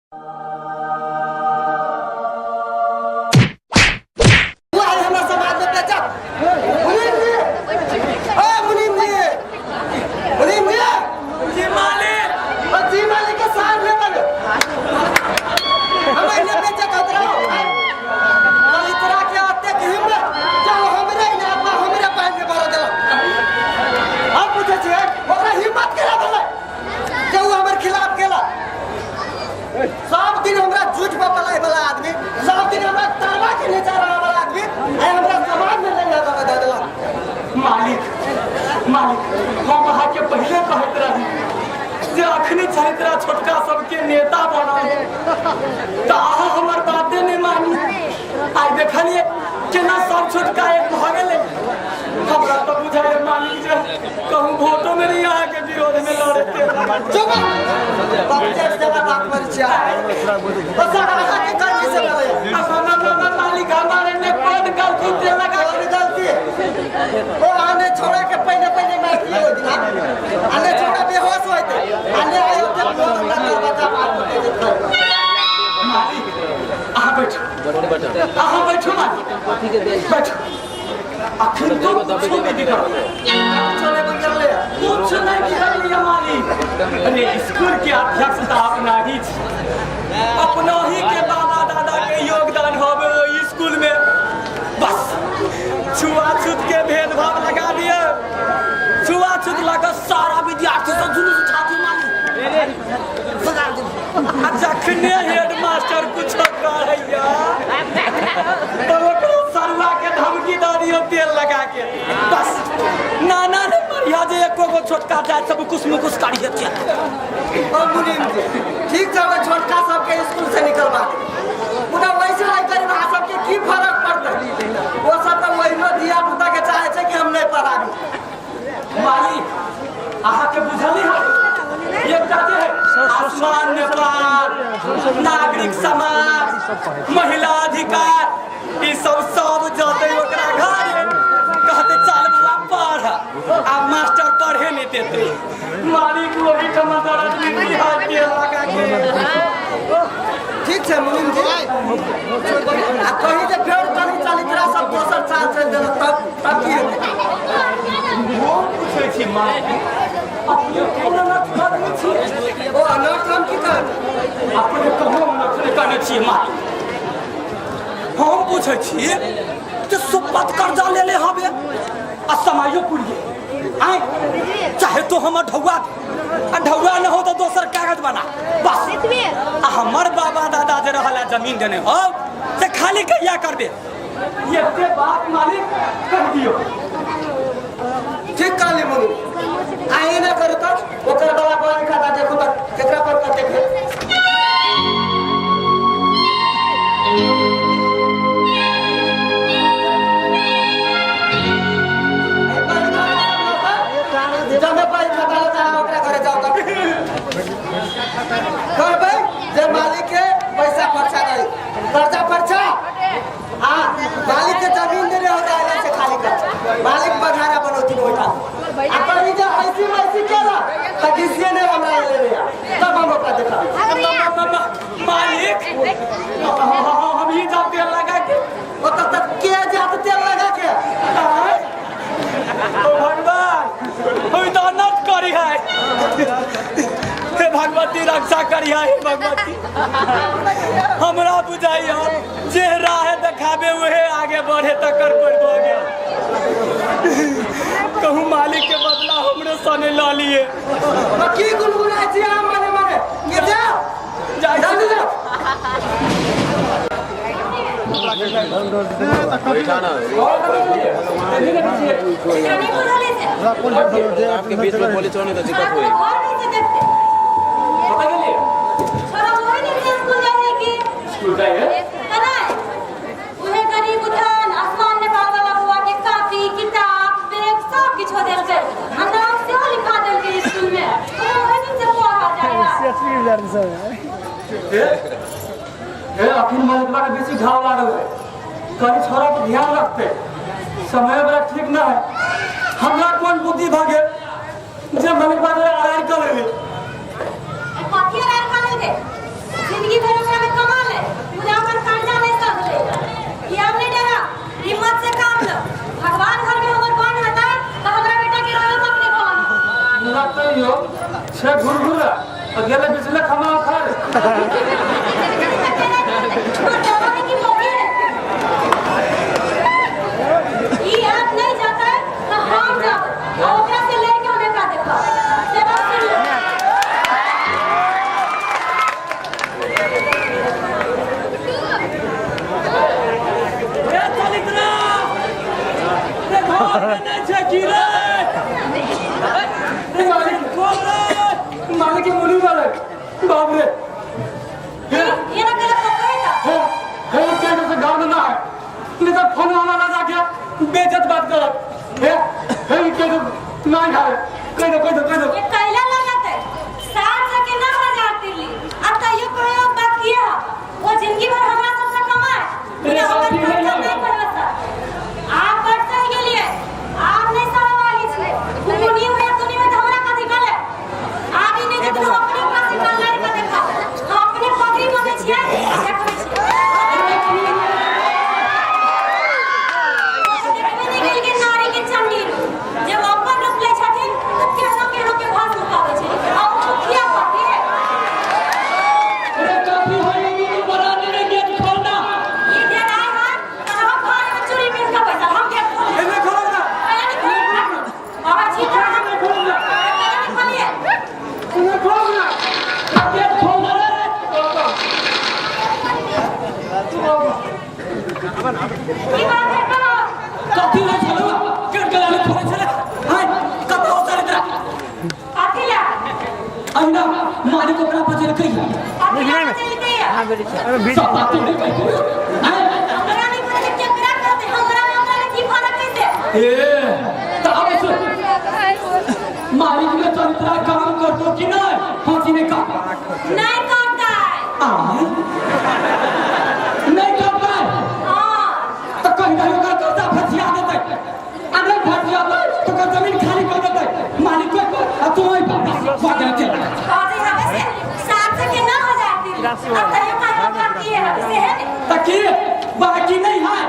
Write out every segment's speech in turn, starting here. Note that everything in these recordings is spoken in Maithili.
आइ हमरा समाज में बेचत मुनीम जी, ओ मुनीम जी, मुनीम जी। जी मालिक। ओ जी मालिक के साथ ले बने हम एने बेचे कहत रहो। दलितरा के अतेक हिम्मत जाओ हमरे ने अपना हमरे पानी में भर देला। हम पूछे छियै ओकरा हिम्मत केना भेलै जे उ हमर खिलाफ गेला? सब दिन हमरा झूठ पर पलाय वाला आदमी, सब दिन हमरा तरवा के नीचा रहे वाला आदमी आइ हमरा समाज में लंगा दबा दे देला। मालिक, मालिक, हम अहाँके पहिले कहैत रही जे अखनी चरित्रा छोटका सबके नेता बनल, तऽ अहाँ हमर बाते नहि मानी। आइ देखलियै केना सब छोटका एक भऽ गेलै। हमरा तऽ बुझाइए मालिक जे कहूँ वोटो में नहीं अहाँके विरोध में लड़ते। चुप, बाप जगह बात करै छियै। बस अहाँ के करनी से बोले। मालिक, हमारे ने कौन गलती ते लगा? कौन गलती? ओ आने छोड़ा के पहले पहले मार दिए ओइ दिन आने छोड़ा बेहोश होइते आने आयो के फोन लगा बता बात होते जे। मालिक, अहाँ बैठू, अहाँ बैठू मालिक, बैठू। अखन तो कुछो नहीं बिगड़ल। चले बंगल। कुछ नहीं बिगड़ल ये मालिक। अरे, स्कूल के अध्यक्ष तऽ अपना ही छी, अपना ही के बाबा दादा के योगदान होबे ओहि स्कूल में। बस छुआछूत के भेदभाव लगा दिए। छुआछूत लगा सारा विद्यार्थी सब जुलूस उठा दिए मालिक। आ जखने हेड मास्टर कुछ कहैया तब ओकरो सरुआ के धमकी दऽ दियौ तेल लगा के। बस नाना ने मरिया जे एको गो छोटका जाति सब कुछ मुकुस करिए। ओ मुनीम जी, ठीक छै, ओहि छोटका सबके स्कूल से निकलवा दे, मुदा वैसे आइ गरीब सबके की फर्क पड़तै? ओ सब तऽ ओहिनो धिया पुता के चाहे छै कि हम नहि पढ़ाबी। मालिक, अहाँके बुझल नहि है, एकटा जे है आसमान नेपाल, नागरिक समाज, महिला अधिकार, ई सब सब जतै ओकरा घरे, कहते चल बौआ पढ़, आ मास्टर पढ़े नहि देते मालिक। ओहि ठमा दर्द में बिहार के लगा के। ठीक छै मुनीम जी, आ कहीं जे फेर कहीं चलितरा सब दोसर चाल चलि देलक तब तब की हेतै? हम पूछै छी मालिक, अपने कोन अनर्थ आदमी छी? ओ अनर्थ हम की करब? अपने कहो अनर्थ नहि करने छियै मालिक। हम पूछै छी जे सुपत कर्जा लेले हबे आ समायो पुरिये आय, चाहे तो हमर ढौआ दे, आ ढौआ न हो तो दोसर कागज बना बस। आ हमर बाबा दादा जे रहल है जमीन देने हो से खाली कहिया करबे? एते बात मालिक कह दियो। ठीक कहली मुनीम। आ एना करू तऽ ओकर बला बही खाता देखू तऽ केकरा पर कतेक भेल। एहि बही खाता सब लऽ कऽ जमे बही खाता लऽ कऽ अहाँ ओकरा घरे जाउ तऽ कहबै जे मालिक के पैसा पर्चा दही, कर्जा पर्चा आ मालिक के जमीन देने होता है से खाली कर, मालिक बघारा बनौती ओहिठाम। आ कहीं जे ऐसी वैसी केला तऽ घिसिए नहि हमरा ले ले, तब हम ओकरा देखा। मालिक, हम ही जाब तेल लगा के। ओतऽ तक के जात तेल लगा के? आय? ओ भगवान, हम तो अनर्थ करी है। हे भगवती, रक्षा करी है। हे भगवती, हमरा बुझाइया जे राह देखाबे उहे आगे बढ़े तकर कोई भऽ गेल। कहूँ मालिक के बदला हमरे सने लऽ लिए। तऽ की गुनगुनाइ छी अहाँ मने मने? के जाओ। जाइ छी। जल्दी जाओ। आपके बीच में पुलिस होने तो दिक्कत हुई। कतऽ गेलियै? स्कूल जाइ है। उहे गरीब उठान आसमान नेपाल वाला बुआ के कॉपी किताब बैग सब किछो देलकै आ नाम सेहो लिखा देलकै स्कूल में। ओहे दिन से पढ़ जाय है। हे हे, अखन मलिकबा के बेसी घाव लागल है, कहीं छोरा के ध्यान रखते। समय बड़ा ठीक ना है। हमरा कोन बुद्धि भऽ गेल जे मलिकबा के अरार कर लेली? कथी अरार कर लेलकै? जिंदगी भर देखियो छे घुरघुरा आ गेले बिचले खमा खा रे। ई आप नहीं जाता है तो हम जाओ और ओकरा से लेके हमें का देखो से बात सुन लो। ए चलित्रा रे घर में नहीं छे की रे रे मालिक कोन रे मालिक के मुली वाले बाप रे ये ना गलत पकड़े था हे हे के से गाँव में ना है नहीं तो फोन वाला ना जाके बेइज्जत बात करत हे हे के तो ना खाए कह दो कह दो कह दो ये कैला लगत है 7 के 9,000 तिरली अब तैयो कहो बात किया वो जिंदगी भर हमरा सबसे कमाए तेरे बिना ओकर बाप की खर्चा नहीं नहीं करबे सर। आप बड़ सही गेलिए आप नहीं सवाली छे कुकुनी हुए दुनी में तो हमरा कथी करे आप ही नहीं तो हम अपने पास निकाल लड़ के देखा हम अपने पगड़ी बने छिए आ देखबै छिए देखबे नहीं गेल कि नारी के चंडी रूप जब अपन रूप लै छथिन तऽ केहनो केहनो के भस्म करै छै आ ओ मुखिया पति अरे काफी होई दुनू बरानी ने गेट खोलना ई जे आय हन तऽ हम घर में चूड़ी पिन्ह के बैसल हम गेट खोल एने खोलो ना पहले नहीं खोल बाबा जी एने खोलो ना पहले नहीं खोलिए एने खोलो ना गेट खोलना रे बाबा की बात है कहो कथी ले छलो गेट के लाने खोले छले हाय कत हो चरित्रा कथी ला अहिना मालिक ओकरा बचेलकै है कथी ला बचेलकै है सब बात तोरे कहि हाय हमरा नहीं पता कि केकरा कहते हमरा हमरा में की फर्क है से ए त आबै सुन मालिक में चरित्रा काम करतो कि नहीं हाँसी ने का नहीं करता है आय नहीं करता है हाँ तो कहीं कहीं ओकर कर्जा फसिया देतै आ नहीं फसिया देतै तो ओकर जमीन खाली कर देतै मालिक कोई पर आ तू ओहि पर भऽ गेल चल कहते हवे से 7 के 9,000 तिरली अब तैयो कहाँ करती है हवे से है ने त की बाकी नहीं है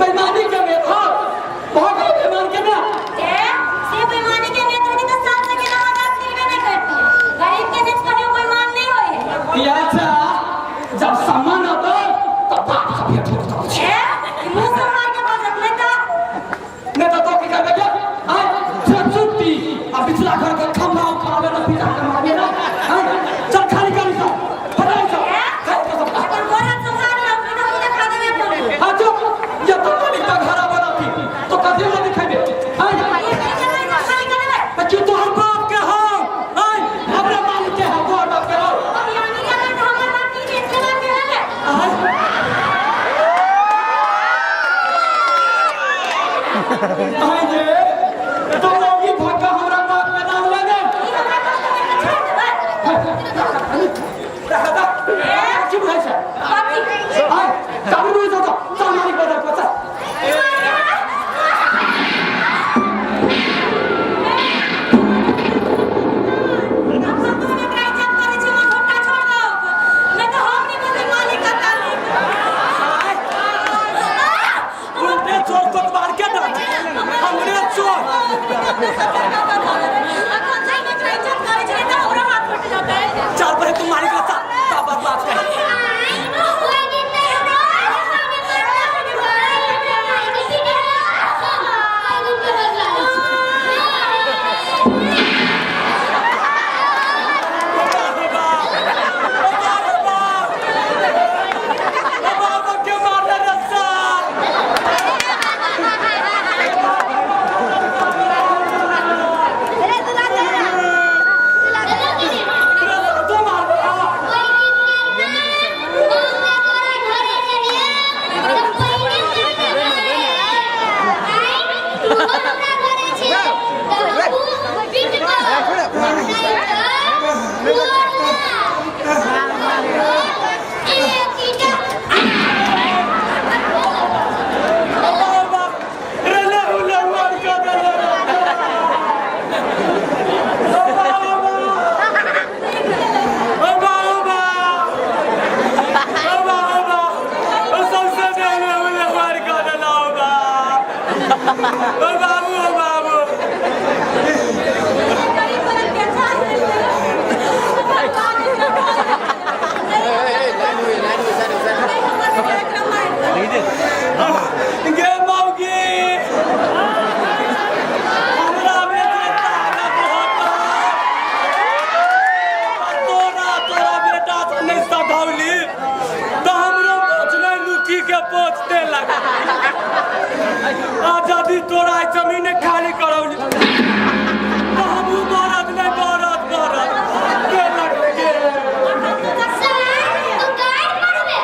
बेईमानी के में हो भऽ गेल बेईमान के ना ए से बेईमानी के नेत्र की तो 7 के 9,000 तिरबे नहीं करती है गरीब के नेत्र कभी बेईमान नहीं होए है ये अच्छा जब सामान आता तो बाप का भेंट होता ए ई मुंह से मार के बजत नहीं तो नहीं तो की करबे के आय छे चुट्टी आ पिछला घर के खंभा उखाड़े ना पिटा के मारे ना आय चल खाली कर सब फटाई सब ए खाली कर सब अपन गोरा संभाल लो नहीं तो मुझे खा देबे अपन हाँ चुप ये तो मालिक का घरा बनाती तो कथी में दिखेबे आय ये नहीं नहीं तो खाली करबे त की तोहर बाप के हो आय हमरा मालिक के हो तोहर बाप के हो अब यानी के अगर हमर बाप की नेत्र बाप के है ने आय आय जे तो लोगी भक्का हमरा बाप के नाम ले दे ई हमरा कहते है कि छोड़ देबे दादा की बुझाइ छै कथी आय चालू बुझै छौ तऽ चल मालिक बाजार पर चल अब सब तुम एकरा इज्जत करै छी हमर झोटा छोड़ दो नहीं तो हम नहीं बनबै मालिक का तालिक आय उल्टे चोर कोतवाल के ना हमरे चोर चल पहले तू मालिक रस्ता तब बात बात कर बाबा के मारले रस्सा तू मार बाबा रे ले ले मार के दे रे बाबा बाबा बाबा सबसे पहले मुझे मार के देना होगा बाबू बाबू के पोछते लगा आ जदि तोरा ई जमीन खाली करौली तऽ हमहूँ मरद नहि मरद मरद के लग के तू गारि पढ़बे।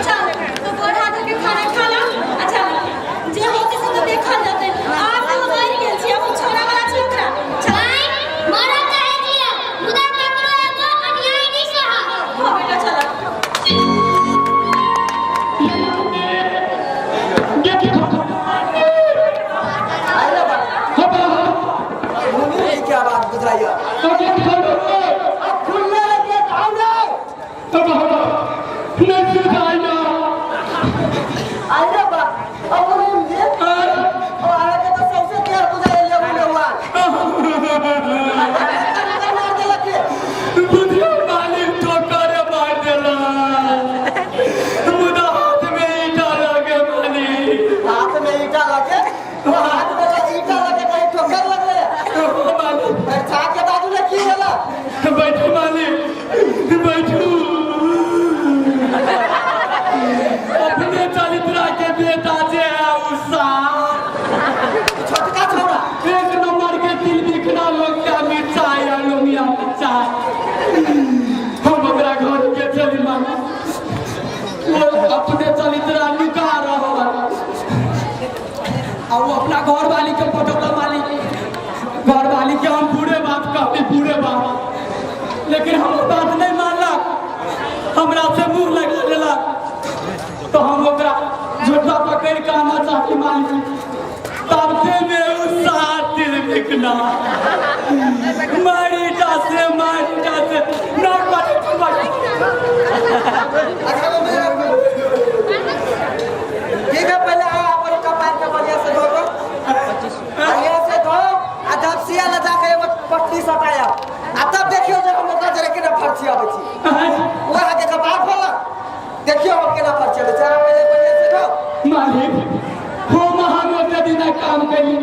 चल तू गोड़ हाथ धो के खाना खा ला। अच्छा जे होते से तो देखल जेतै। आब तऽ हम मरि गेल छी, आब हम छोड़ऽ वाला छी ओकरा। चल। आँय, मरऽ चाहै छियै, मुदा ककरो एगो अन्याय नहि सहब। हाँ बेटा चल। अरे बा मुनि क्या बात बुझाइया अब खुलने लगे आओ ना। अरे बा अब मुनि जी ओ आगे के तो सबसे देर बुझाइया ले मुनि हुआ मार देलक के। बुझियो मालिक ठोकर मार देला मुदा हाथ में ईटा लगे मालिक। हाथ में ईटा लगे वो हाथ में ईटा लगे कहीं ठोकर लगले। मालिक परीक्षा के बाजू ने की भेला? बैठू मालिक बैठू। अपने चरित्रा के बेटा जे है उषा छोटका छोरा एक नंबर के तिल बिकना लोग का मिर्चाई और लोमिया मिर्चाई। हम ओकरा घर के चली मालिक वो अपने चरित्रा नुका रहल आ वो अपना घर वाली के पटौला मालिक। घर वाली के हम पूरे बात कहली पूरे बात, लेकिन हमर बात नहीं मानलक, हमरा से मुंह लगा लेलक। तो हम ओकरा झोटा पकड़ के आना चाहती मालिक, तब से में उषा तिल बिकना मारीटा से मारीटा से ना मारी तुम। अच्छा वो मेरा ठीक है, पहले आ अपन कपार के बढ़िया से धो दो, बढ़िया से धो आ दपसिया ले जाके एगो पट्टी सटाया आ तब देखियो जे हम ओकरा जरे केना फर्ची अबै छी। वो आगे कपार खोलक देखियो हम केना फर्ची अबै छी। अहाँ पहले बढ़िया से धो। मालिक हम अहाँ ओते दिना काम कैली,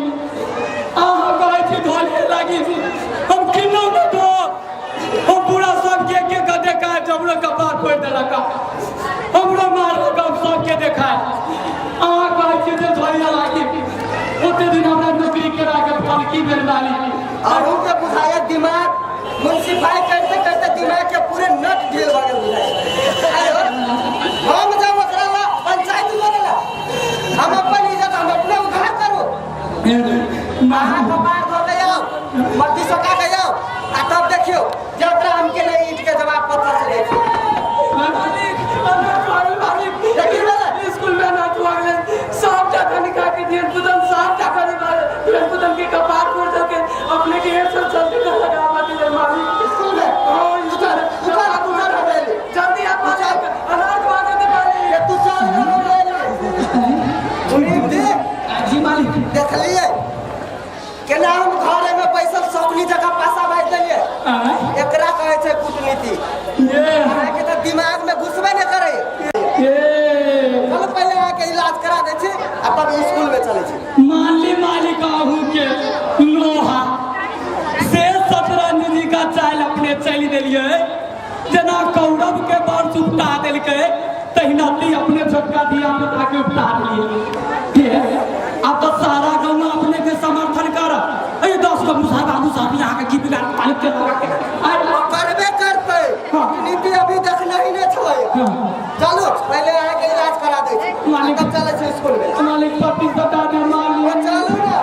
अहाँ कहै छी धोले लागी, हम किन्नौ न धो। हम पूरा सबके के के देखाय हमरो कपार फोड़ि देलक, हमरो मारलक, हम सबके देखाय। अहाँ कहै छी जे धोइया लागी, ओते दिन हमरा नौकरी करा के फल की भेल मालिक? अहूँ के बुझाया दिमाग मुंसिफाई करते करते दिमाग के पूरे नट ढील भऽ गेल बुझाया। अरे हो, हम जब ओकरा ला पंचायत लड़े ला हम अपन इज्जत हम अपने उधार करू। अहाँ कपार धो के आउ, मट्टी सटा के आउ आ तब देखियो जे ओकरा हम के नहीं ईंट के जवाब पत्थर से दै छी। देखी भेलै? स्कूल में ना छुआ सबटा धनिका के दियन पुतन सबटा परिवार दियन पुतन के कपार फोड़ दे अपने के हेड सब जल्दी कर लगा मत दे मालिक। स्कूल में हां उतर उतर उतर भेलै। जल्दी आप मालिक अनाज मांगे दे मालिक। ये तू चल मुनीम जी। जी मालिक। देखलिए केना हम घरे में बैसल सौकनी जगह पासा बाजि देलिए। एकरा कहै छै कूटनीति। ये अहाँके तऽ दिमाग में घुसबे नहि करे। ये चलू पहिले अहाँके इलाज करा दै छी आ तब स्कूल में चलै छी। मानली मालिक आहू के लोहा से शतरंज जी का चाल अपने चलि देलिए, जेना कौरव के वंश उपटा देलकै तहिना ती अपने छोटका धिया पुता के उपटा देलिए। आब तऽ सारा गाँव अपने के समर्थन कर। ए 10 गो मुसहर बाबू साहब यहाँ के की बिगाड़ मालिक के लगा के करबे करतै। हाँ। नीति अभी देखने ही नहि छलै। चलू पहिले अहाँके इलाज करा दै छी मालिक। तब चलै छी स्कूल में। मालिक पट्टी सटा दे मालिक। चलू ना।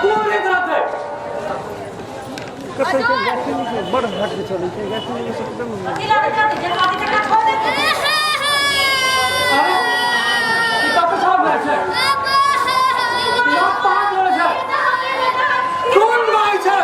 कोन एकरा छै? कथी लड़े जाते जे खाती तकरा छोड़ देते। अरे ई तऽ सब भेल छै, ई पाँच भेल छै। कोन भाई छै?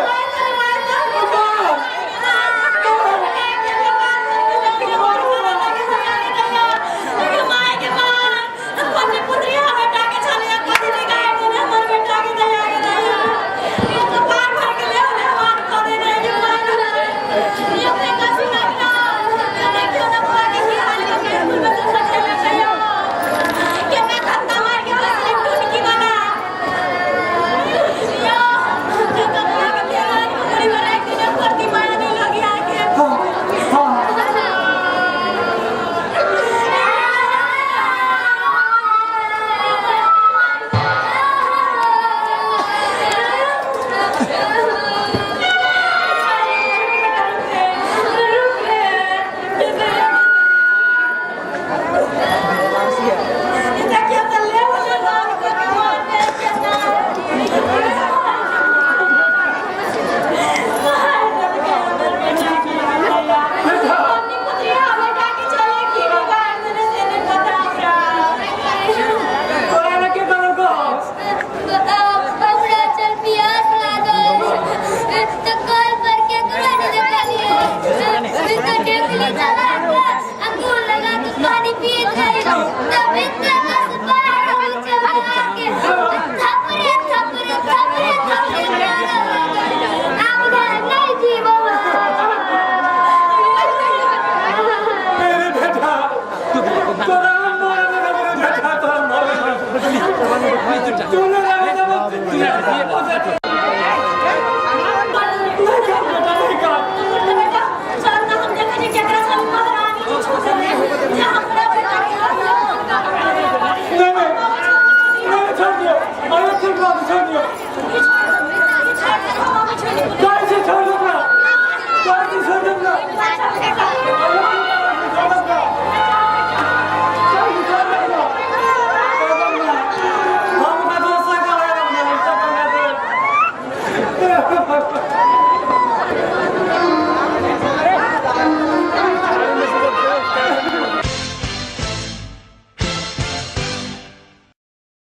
नहीं कर बेटा, नहीं कर। बेटा, चल ना, हम देखै छी केकरा छल महारानी जी छूटल जे हमरा बेटा के। नहीं नहीं नहीं, छोड़ दियो। अरे ठीक बात, छोड़ दियो। काहे से छोड़ दो ना? काहे से छोड़ दो ना? छोड़ दो ना। हम का दोस्त का है, हम सकल है।